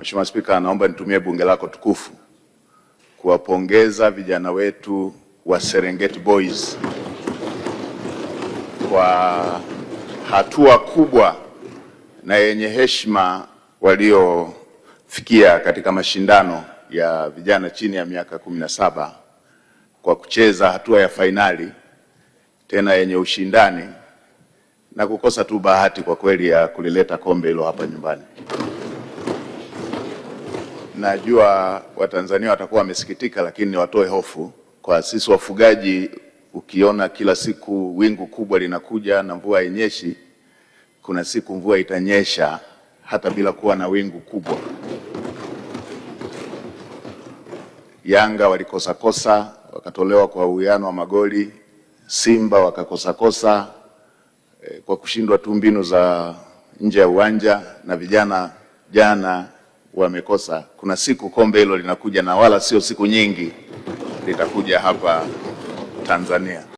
Mheshimiwa Spika, naomba nitumie bunge lako tukufu kuwapongeza vijana wetu wa Serengeti Boys kwa hatua kubwa na yenye heshima waliofikia katika mashindano ya vijana chini ya miaka 17 kwa kucheza hatua ya fainali tena yenye ushindani na kukosa tu bahati kwa kweli ya kulileta kombe hilo hapa nyumbani. Najua Watanzania watakuwa wamesikitika, lakini niwatoe hofu. Kwa sisi wafugaji, ukiona kila siku wingu kubwa linakuja na mvua hainyeshi, kuna siku mvua itanyesha hata bila kuwa na wingu kubwa. Yanga walikosakosa wakatolewa kwa uwiano wa magoli, Simba wakakosakosa kwa kushindwa tu mbinu za nje ya uwanja, na vijana jana wamekosa. Kuna siku kombe hilo linakuja, na wala sio siku nyingi litakuja hapa Tanzania.